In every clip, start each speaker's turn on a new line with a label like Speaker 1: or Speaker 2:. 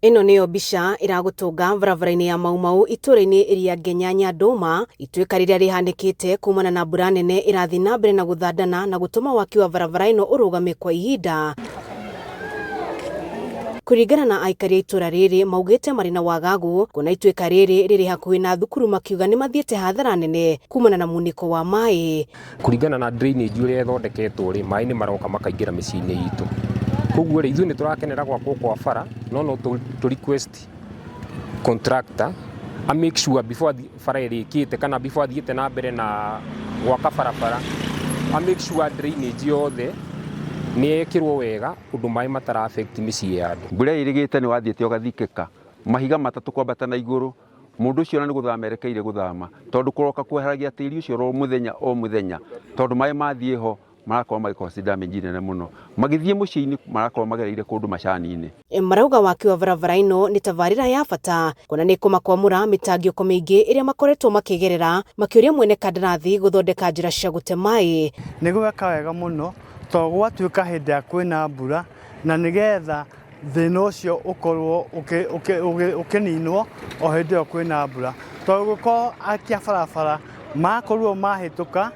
Speaker 1: Ĩno nĩyo mbica ĩragũtũnga barabara-inĩ ya Mau Mau itũũra-inĩ rĩa Ngenya Nyandũma, ituĩka rĩrĩa rĩhanĩkĩte kumana na mbura nene ĩrathiĩ na mbere na gũthandana na gũtũma waki wa barabara ĩno ũrũgame kwa ihinda. Kũringana na aikari a itũũra rĩrĩ maugĩte marĩ na wagagu kuona ituĩka rĩrĩ rĩrĩ hakuhĩ na thukuru, makiuga nĩ mathiĩte hathara nene kumana na munĩko wa maĩ.
Speaker 2: Kũringana na drainage ũrĩa ĩthondeketwo rĩ, maĩ nĩ maroka makaingĩra mĩciĩ-inĩ itũ. Koguo rĩ, ithuĩ nĩ tũrakenera gwakwo kwa bara, no no tũ request contractor a make sure before bara ĩrĩkĩte kana before athiĩte na mbere na gwaka barabara, a make sure drainage yothe nĩ yekĩrwo wega ũndũ maĩ matara affect mĩciĩ ya andũ.
Speaker 3: Mbura ĩrĩgĩte nĩ wathiĩte ũgathikĩka mahiga matatũ kwambata na igũrũ. Mũndũ ũcio ona nĩ gũthama erekeire gũthama, tondũ kũroka kweheragia tĩri ũcio oro mũthenya o mũthenya, tondũ maĩ mathiĩ ho marakorwo magĩ cause damage nene mũno. Magĩthiĩ mũciĩ-inĩ marakorwo magereire kũndũ macani-inĩ.
Speaker 1: Marauga waki wa barabara ĩno nĩ tabarĩra ya bata kuona nĩ ĩkũmakwamũra mĩtangĩko mĩingĩ ĩrĩa makoretwo makĩgerera, makĩũria mwene kandarathi gũthondeka njĩra cia gũte maĩ.
Speaker 4: Nĩ gweka wega mũno tondũ gwatuĩka hĩndĩ ĩrĩa kwĩna mbura na nĩgetha thĩna ũcio ũkorwo ũkĩninwo o hĩndĩ ĩyo kwĩna mbura, tondũ gũkorwo akia barabara makorirwo mahĩtũka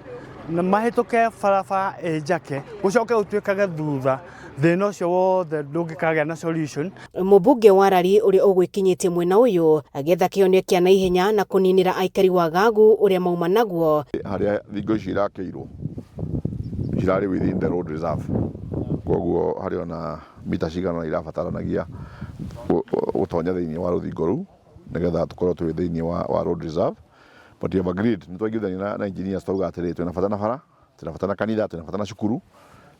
Speaker 4: na mahĩtũke barabara ĩ njake, gũcoke gũtuĩkage thutha, thĩna ũcio wothe ndũngĩkagĩa na solution.
Speaker 1: Mũmbunge wa Rari ũrĩa ũgwĩkinyĩtie mwena ũyũ agĩetha kĩhonia kĩa naihenya na kũninĩra aikari wagagu ũrĩa mauma naguo.
Speaker 5: Harĩa thingo icio irakĩirwo cirarĩ within the road reserve, koguo harĩ ona mita cigana irabataranagia gũtonya thĩinĩ wa rũthingo rũu nĩgetha tũkorwo twĩ thĩinĩ wa road reserve. But we have agreed, nĩ twaiguithania na engineers, twauga atĩrĩ, twĩna bata na bara, twĩna bata na kanitha, twĩna bata na cukuru,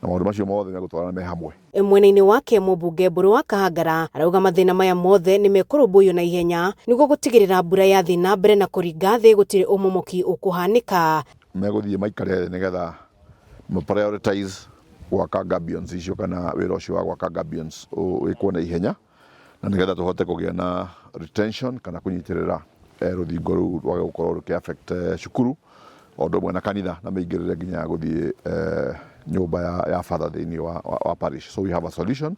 Speaker 5: na maũndũ macio mothe megũtwarana me hamwe.
Speaker 1: Mwena-inĩ wake, mũmbunge Mbũrũ wa Kahangara arauga mathĩna maya mothe nĩ mekũrũmbũiyo na ihenya nĩguo gũtigĩrĩra mbura yathiĩ na mbere na kũringa thĩ gũtirĩ ũmomoki ũkũhanĩka.
Speaker 5: Megũthiĩ maikare thĩ nĩgetha prioritize gwaka gabions icio, kana wĩra ũcio wa gwaka gabions wĩkwo na ihenya, na nĩgetha tũhote kũgĩa na retention kana kũnyitĩrĩra rũthingo rũu rwage gũkorwo rũkĩ affect cukuru o ũndũ ũmwe na kanitha na mĩingĩrĩre nginya ya gũthiĩ nyũmba ya father thĩinĩ wa parish. So we have a solution.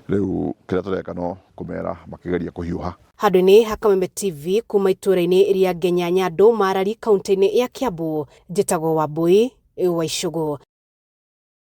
Speaker 5: Rĩu kĩrĩa tũreka no kũmera makĩgeria kũhiũha.
Speaker 1: Handũ-inĩ ha Kameme TV kuma itũũra-inĩ rĩa Ngenya Nyandũ Marari, kaunti-inĩ ya Kiambu, njĩtagwo Wambui wa Icũgũ.